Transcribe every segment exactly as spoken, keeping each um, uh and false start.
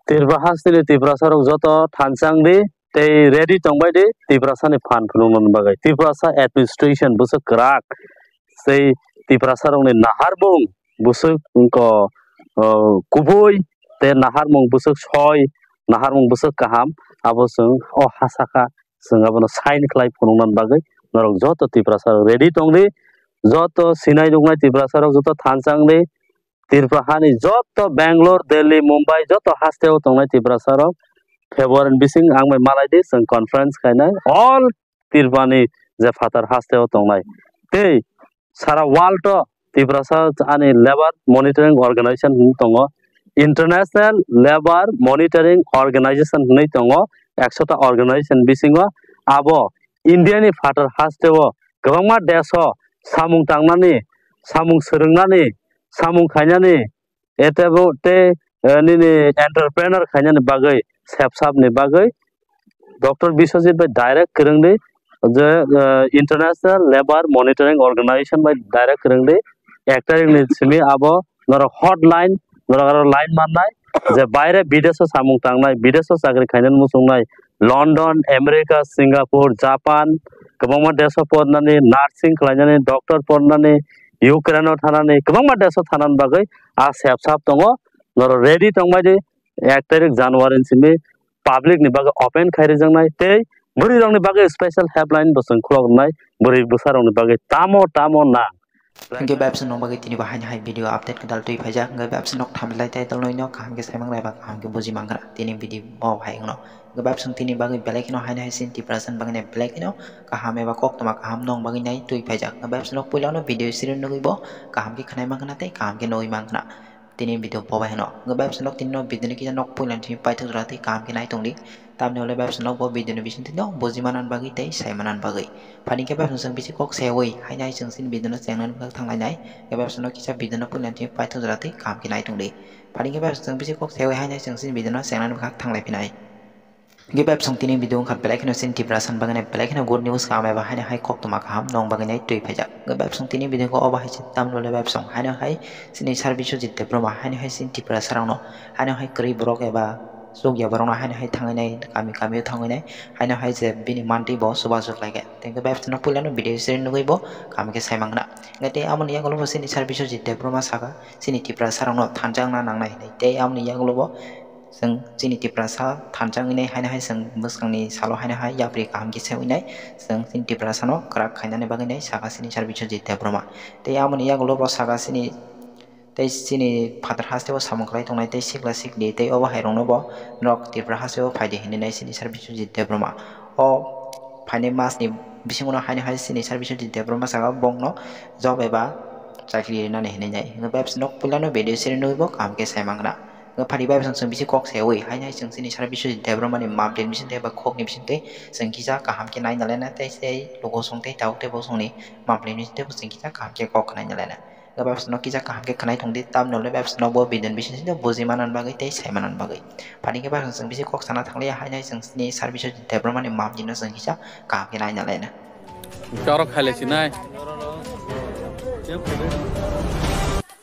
Tripura hasteni Tiprasa rok joto thansa wng di, tei ready tongbai di Tiprasa ni phan phunukna bagwi. Tiprasa administration bwswk kwrak, tei Tiprasa rokni naharmung bwswk wngkha, o, kubui, tei naharmung bwswk soi, naharmung bwswk kaham, abo chwng o ha saka chwng abono sign khlai phunukna bagwi norok joto Tiprasa rok ready tong di, joto sinai nuknai Tiprasa rok joto thansa wng di, Tripura hani joto Bangalore, Delhi, Mumbai joto hasteo tongnai Tiprasa rok February ni bising ang bai malai di, chwng conference khainai all Tripura ni je phatar hasteo tongnai. Tei sara world o Tiprasa ani Labour Monitoring Organization hinwi tongo, International Labour Monitoring Organization hinwi tongo, ekso ta organization bisingo abo India ni phatar hasteo kwbangma desh o samung tangnani, samung swrwngnani, samung khainani, etebo tei, eh, nini entrepreneur khainani bagwi, sepsap ni bagwi Doctor Biswajit bai direct kwrwng di, je, eh, International Labour Monitoring Organization bai direct kwrwng di, ek tarikh ni simi abo norok hotline, norok aro line mannai, je baire bidesh o samung tangnai, bidesh o chakri khainani muchungnai, London, America, Singapore, Japan, kwbangma desh o pornani, nursing khlainani, doctor pornani, Ukraine o thanani, kwbangma desh o thanani bagwi a sepsap tongo, norok ready tongbai di, ek tarikh January ni simi public ni bagwi open khai rijaknai tei bwrwi rokni bagwi special helpline bo chwng khulok rwnai, bwrwi bwsa rokni bagwi tamo tamo nang. Hingke bebsa nokni bagwi tini bo haino hai video update kwtal twi phaijak, hingke bebsa nok thamlai title noino kaham khe saimang nai ba kaham khe buji mangkha tini video bo hai wngno. Hingke bebsa tini bagwi belai kheno haino hai sin Tiprasa ni bagwi belai kheno kaham eba koktwma kaham nong bagwi nai twi phaijak. Hingke bebsa nok puilano video siri nugwi bo kaham khe khwnai mangkha tei kaham khe nugwi mangkha. Tini video bo bai hino. Hingke bebsa nok tini no video ni kisa nok puila tini paithak jora tei kaham khe nai tongdi. Tamni hole bebsa nok bo video ni bising tini no buji manan bagwi tei sai manan bagwi. Phani khe bebsa chwng bisi kok sewi haino hai chwng chini video no chengnani bwkhak thanglainai. Hingke bebsa nok kisa video no puila tini paithak jora tei kaham khe nai tongdi. Phani khe bebsa chwng bisi kok sewi haino hai chwng chini video no chengnani bwkhak thanglai phinai. Hingke bebsong tini video wngkha belai kheno chini Tiprasa ni bagwi belai kheno good news kaham eba haino hai koktwma kaham nong bagwi nai twi phaijak. Hingke bebsong tini video khe obo hai se tamni hole bebsong haino hai chini Sir Biswajit Debbarma haino hai chini Tiprasa rokno haino hai kwrwi borok eba chukya borokno haino hai thangwi nai kami kami o thangwi nai haino hai je bini mantwi bo chubachu khlaikha. Tei hingke bebsongno puilano video siri nugwi bo kaham khe sai mangna. Hingke tei aboni yagulo bo chini Sir Biswajit Debbarma saka chini Tiprasa rokno thanjakna nangnai hinwi tei aboni yagulo bo Chwng chini Tiprasa thansa wngwi nai haino hai chwng bwskangni salo haino hai yapri kaham khe se wngwi nai chwng chini Tiprasano kwrak khainani bagwi nai saka chini Sir Biswajit Debbarma. Tei aboni yagulo bo saka chini tei chini phatar hasteo samung khlai tongnai tei sikla sikli tei obo hai rokno bo norok Tripura hasteo phaidi hinwi nai chini Sir Biswajit Debbarma. O phainai masni bisingono haino hai chini Sir Biswajit Debbarma saka bongno job eba chakri rinani hinwi nai. Hwnkhe bai nok puilano video siri nugwi bo kaham khe sai mangna. Hwnkhe phani bai chwng bisi kok sewi, haino hai chwng chini Sir Biswajit Debbarmani map ni bisingtwi eba khokni bisingtwi chwng kisa kaham khe naina laina tei sei luku song tei tabuk tei bosongni map ni bisingtwi bo chwng kisa kaham khe kok khwnaina laina. Hwnkhe bai no kisa kaham khe khwnai tongdi, tamni hwnle bai no bo video ni bisingtwi buji manani bagwi tei sai manani bagwi. Phani khe bai chwng bisi kok sana thangliya, haino hai chwng chini Sir Biswajit Debbarmani map ni no chwng kisa kaham khe naina laina. Hwnkhe oro khailai sinai.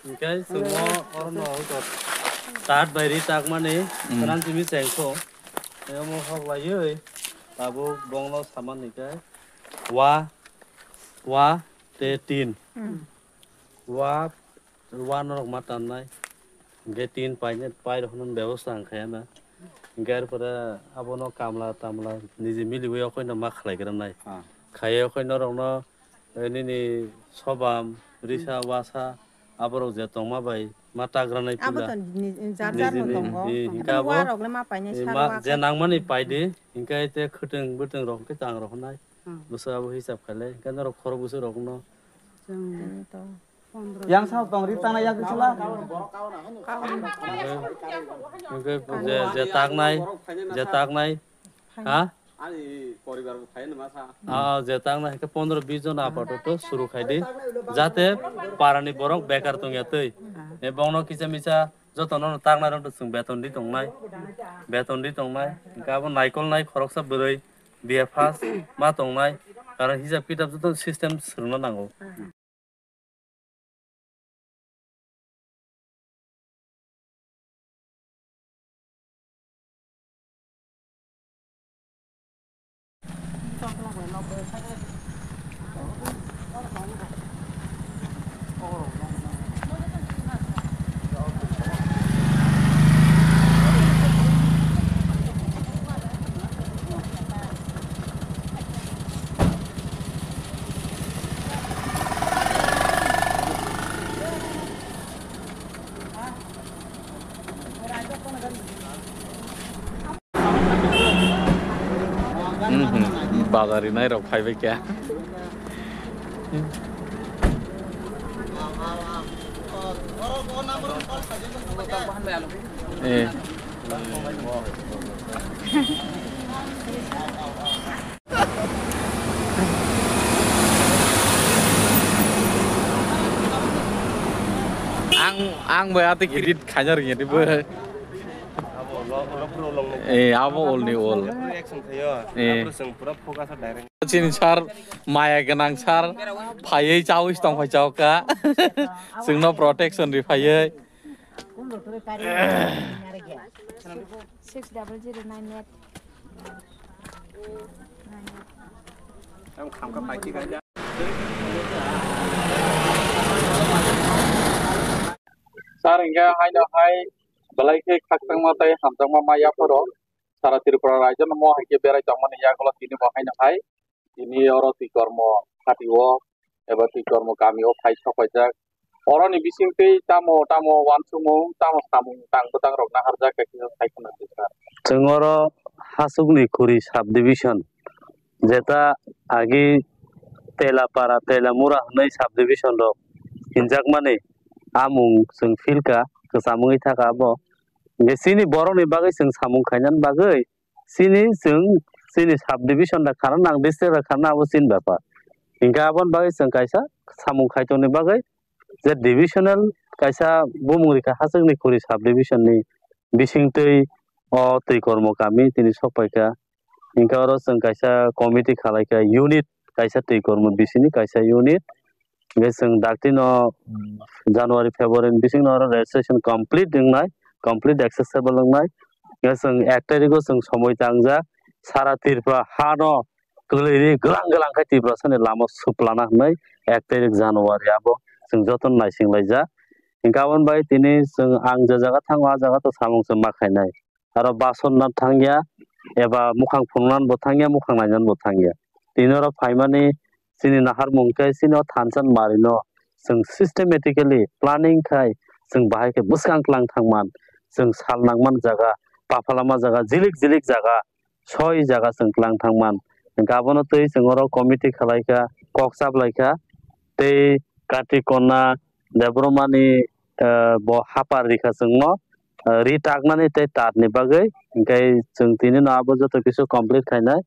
Hwnkhe chwngno orono hwnkhe tat bai ri takmani, mm, swnam simi chengkho. Omo hok laiwi tabuk bongno samani khe wa, wa tei tin. Mm. Wa, wa norok ma tannai. Hwnkhe tin paine, pai rokno bebosta ang khaya na. Hwnkhe arpore abono kamla tamla niji miliwi okhorno ma khlai gra nai. Ah. Khaiya okhorno norokno, eh, nini sobam, risa, wasa, aborok je tongma bai ma tagra nai puila. Abo to ni, jar jar no tongo. Niji ni, eh, hwnkhe abo, warok le ma painai, eh, sar ma, wa je nangmani paidi, hwnkhe te khwtwng bwtwng rok hwnkhe chang rok nai. Hmm. Bwswk abo hisab khailai, hwnkhe norok khorok bwswk rokno. Chwng to. Yang sao tong ri tana yak sala. Hwnkhe, hwnkhe je, je taknai, je taknai. Ha? Ani poribar bo phai nima sa. Ah, je taknai hwnkhe pondro bis jon apatoto suru khai di. Jate parani borok bekar tongya twi. E bongno kisa misa jotono taknai rok chwng beton di tongnai. Beton di tongnai. Hwnkhe abo naikol nai khoroksa bwrwi B A pass ma tongnai. Karon hisab kitab joto system swrwngna nango. Mhm. Bazari nai rok phai bai kha. Eh. Ang, ang bai ati edit khaina rwngya di bai. Eh, abo olni ol. Eh. Chini sir, maya gwnang sir, phaiwi chawi tong phai chao ka. Chwngno protection ri phaiwi. Six double zero nine eight. Sir, hingke haino hai belai khe khakchangma tei hamjakma ma yapharo sara Tripura raijo no mo hai khe berai tongmani yagulo tini bo haino hai tini oro twi kormo phatio eba twi kormo kamio phai sok paijak. Oroni bisingtwi tamo tamo uansukmung, tamo samung tang bwtang rok naharjak khe kisa sai khna di sir. Chwng oro Hasukni Khuri subdivision, jeta agi Telapara, Telamura hwnwi subdivision rok hinjakmani, a mung chwng philka, kwcham wngwi thaka abo. Hingke chini borokni bagwi chwng samung khainani bagwi chini chwng chini subdivision da khana nang, district da khana abo chini bepar. Hingke aboni bagwi chwng kaisa samung khaitoni bagwi je divisional kaisa bumung rikha Hasukni Khuri subdivision ni bisingtwi o twi kormo kami tini sok paikha. Hingke oro chwng kaisa committee khalaikha, unit kaisa twi kormo bisini kaisa unit. Hingke chwng dakti no January, February ni bising no oro registration complete wngnai, complete accessible wngnai. Hingke chwng ek tarikh o chwng somoi tangjak, sara Tripura ha no kwlwi ri glang glang khe Tiprasa ni lama suplana hwnwi ek tarikh January abo chwng joto no naising laijak. Hingke aboni bai tini chwng ang je jaga thango, a jaga to samung se ma khainai. Aro bason na thangya, eba mukhang phunuknani bo thangya, mukhang nainani bo thangya. Tini oro phaimani chini naharmung khe chini o thansa ni mari no chwng systematically planning khai chwng bahai khe bwskang tlang thangman, chwng sal nangman jaga, paphalama jaga, jilik jilik jaga, soi jaga chwng tlang thangman. Hingke abono twi chwng oro committee khalaikha, kok chaplaikha, tei Kartik Konna Debbarmani, eh, bo hapar rikha chwngno, eh, ri taknani tei tatni bagwi, hingke chwng tini no abo joto kisu complete khainai,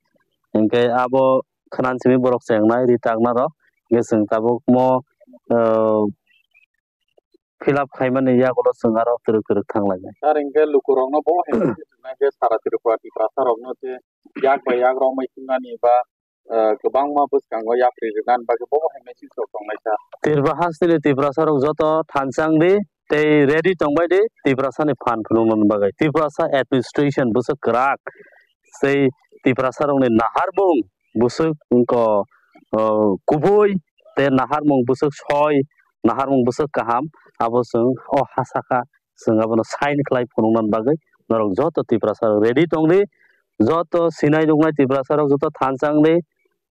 hingke abo khwnan simi borok chengnai ri takna rok, hingke chwng tabuk mo, eh, fill up khaimani yagulo chwng aro twrwk twrwk thanglainai. Sir, hingke lukurokno bo hai khe sara Tripura Tiprasa rokno je yak bai yak romwi thumnani ba, eh, kwbangma bwskango yapri rwnani bagwi bo hai message rok tongnai sir. Tripura hasteni Tiprasa rok joto thansa wng di tei ready tongbai di Tiprasa ni phan phunuknani bagwi. Tiprasa administration bwswk kwrak tei Tiprasa rokni naharmung bwswk wngkha, o, kubui tei naharmung bwswk soi, naharmung bwswk kaham, abo chwng o ha saka chwng abono sign khlai phunukna bagwi norok joto Tiprasa rok ready tongdi, joto sinai nuknai Tiprasa rok joto thansa wngdi,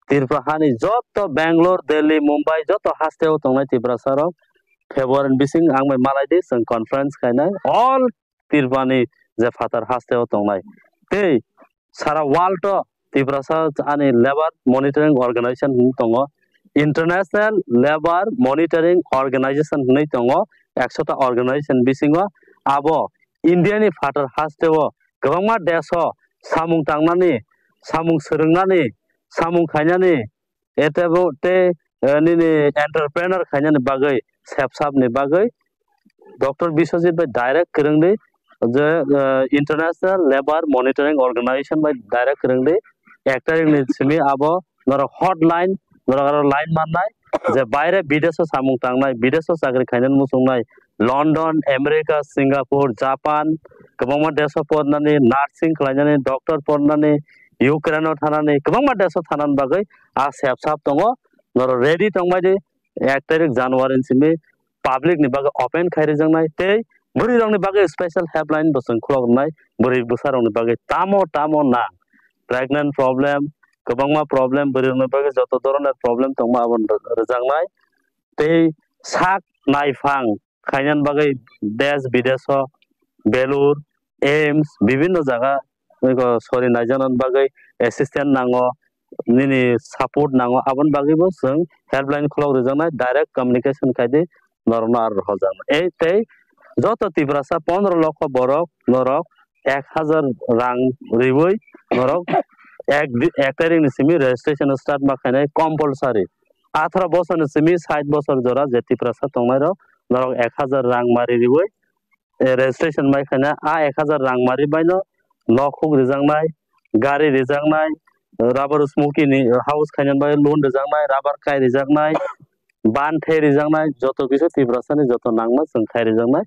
Tripura hani joto Bangalore, Delhi, Mumbai joto hasteo tongnai Tiprasa rok February ni bising ang bai malai di chwng conference khainai all Tripurani je phatar hasteo tongnai. Tei sara world o Tiprasa ani Labour Monitoring Organization hinwi tongo. International Labour Monitoring Organization hinwi tongo. Ekshota organization bisingo abo India ni phatar hasteo kwbangma desh o samung tangnani, samung swrwngnani, samung khainani, etebo tei, eh, nini entrepreneur khainani bagwi, sepsapni bagwi Doctor Biswajit bai direct kwrwngdi, je, eh, International Labour Monitoring Organization bai direct kwrwngdi, ek tarikni simi abo norok hotline, norok aro line mannai, je baire bidesh o samung tangnai, bidesh o chakri khainani muchungnai, London, America, Singapore, Japan, kwbangma desh o pornani, nursing khlainani, doctor pornani, Ukraine o thanani, kwbangma desh o thanani bagwi a sep sap tongo. Norok ready tongbai di, ek tarik January ni simi public ni bagwi open khai rijaknai tei bwrwi rokni bagwi special helpline bo chwng khulok rwnai. Bwrwi bwsa rokni bagwi tamo tamo nang, pregnant problem, kwbangma problem, bwrwi rokni bagwi joto doroner problem tongma abo rw-, rwjaknai. Tei sak naiphang khainani bagwi desh bidesh o, Belur, AIIMS, bibhinno jaga, eko, sorry, naijaknani bagwi assistant nango, nini support nango, aboni bagwibo chwng helpline khulok rijaknai, direct communication khai di, norokno aro rohorjaknai. Ei tei joto Tiprasa pondro lokho borok norok ek hajar rang riwi norok ek di-, ek tarikni simi registration start ma khainai compulsory. Atharo bosorni simi sait bosor jora je Tiprasa tongnairok norok ek hajar rang mari riwi, eh, registration bai khaina, a ek hajar rang mari baino nok huk rijaknai, gari rijaknai, rubber smoky ni house khaina bai loan rijaknai, rubber kai rijaknai, ban thai rijaknai, joto kisa Tiprasa ni joto nangma chwng khai rijaknai.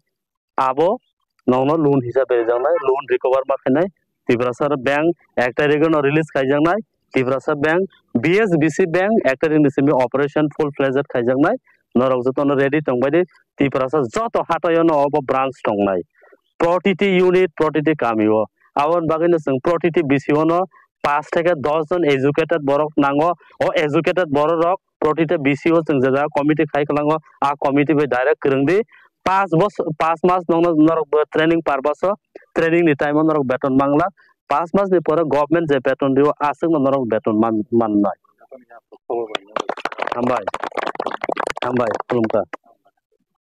Abo nokno loan hisabe rijaknai, loan recover ma khainai, Tiprasa Bank ek tarikno release khaijaknai, Tiprasa Bank, B S B C Bank ek tarikni simi operation full fledged khaijaknai, norok jotono ready tongbai di, Tiprasa joto hatayono obo branch tongnai, protiti unit, protiti kamio. Aboni bagwino chwng protiti B C O no paanch theke dos jon educated borok nango. O educated borok rok protiti B C O chwng je jaga committee khai kwlango, a committee bai direct kwrwng di. Paanch bos-, paanch mas nokno norok bo training purpose o, training ni time o norok beton manglak. Paanch mas ni pore government je beton rio, aswkno norok beton man-, mannai. Hambai. Hambai, khulumkha.